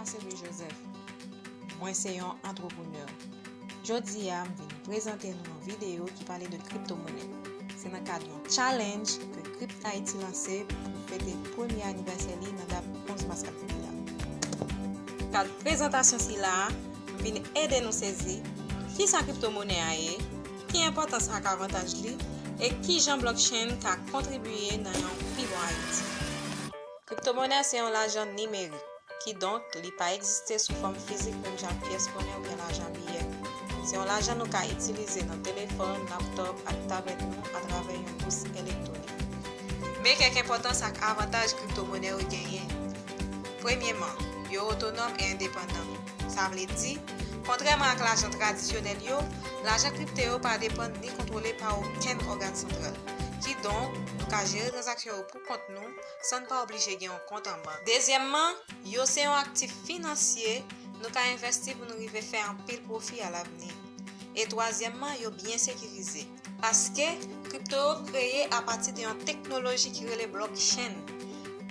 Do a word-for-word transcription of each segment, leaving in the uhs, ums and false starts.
Sylvie Joseph. Mwen se yon antreprenè. Jodi a, m vin prezante nou yon videyo ki pale de kriptomonè. Se nan kad yon challenge ke Crypt Haiti lanse pou fete premye anivèsè li nan dat onz mas k ap vini la. Kad prezantasyon sila a, m vin ede nou sezi kisa kriptomonè a ye, ki enpòtans ak avantaj li, e kijan blockchain ka kontribiye nan yon pi bon Ayiti. Kriptomonè se yon lajan nimerik, kidonk li pa egziste sou fòm fizik menm jan ak pyès monè oubyen lajan biyè. Se yon lajan nou ka itilize nan telefòn, laptòp ak tablèt nou atravè yon bous elektwonik. Men kèk enpòtans ak avantaj kriptomonè yo genyen. Premyeman, yo otonòm e endepandan. Sa vle di, kontrèman ak lajan tradisyonèl yo, lajan kripto yo pa depann ni kontwole pa okenn ògàn santral. Kidonk, nou ka jere tranzaksyon yo pou kont nou, san n pa oblije gen yon kont an bank. Dezyèmman, yo se yon aktif finansye nou ka envèsti pou nou rive fè anpil pwofi alavni. E twazyèmman, yo byen sekirize, paske kripto yo kreye apati de yon teknoloji ki rele blockchain.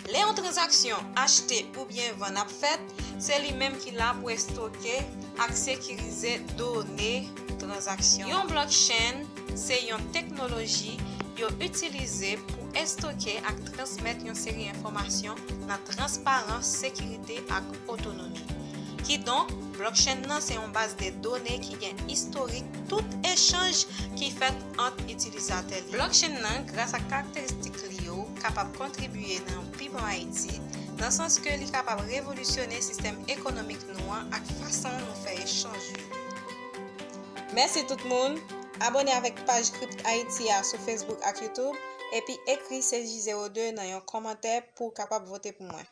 Lè yon tranzaksyon achte oubyen vann ap fèt, se li menm ki la pou estoke ak sekirize done tranzaksyon. Yon blockchain se yon teknoloji yo itilize pou estoke ak transmèt yon seri enfòmasyon nan transparans, sekirite ak otonomi. Kidonk, blockchain nan se yon baz de done ki gen istorik tout echanj ki fèt ant itilizatè li. Blockchain nan, gras ak karakteristik li yo, kapab kontribiye nan yon pi bon Ayiti, nan sans ke li kapab revolisyone sistèm ekonomik nou an ak fason nou fè echanj yo. Mèsi tout moun! Abòne avèk paj Crypt Haiti a sou Facebook ak YouTube, epi ekri C J zewo de nan yon kòmantè pou w kapab vote pou mwen.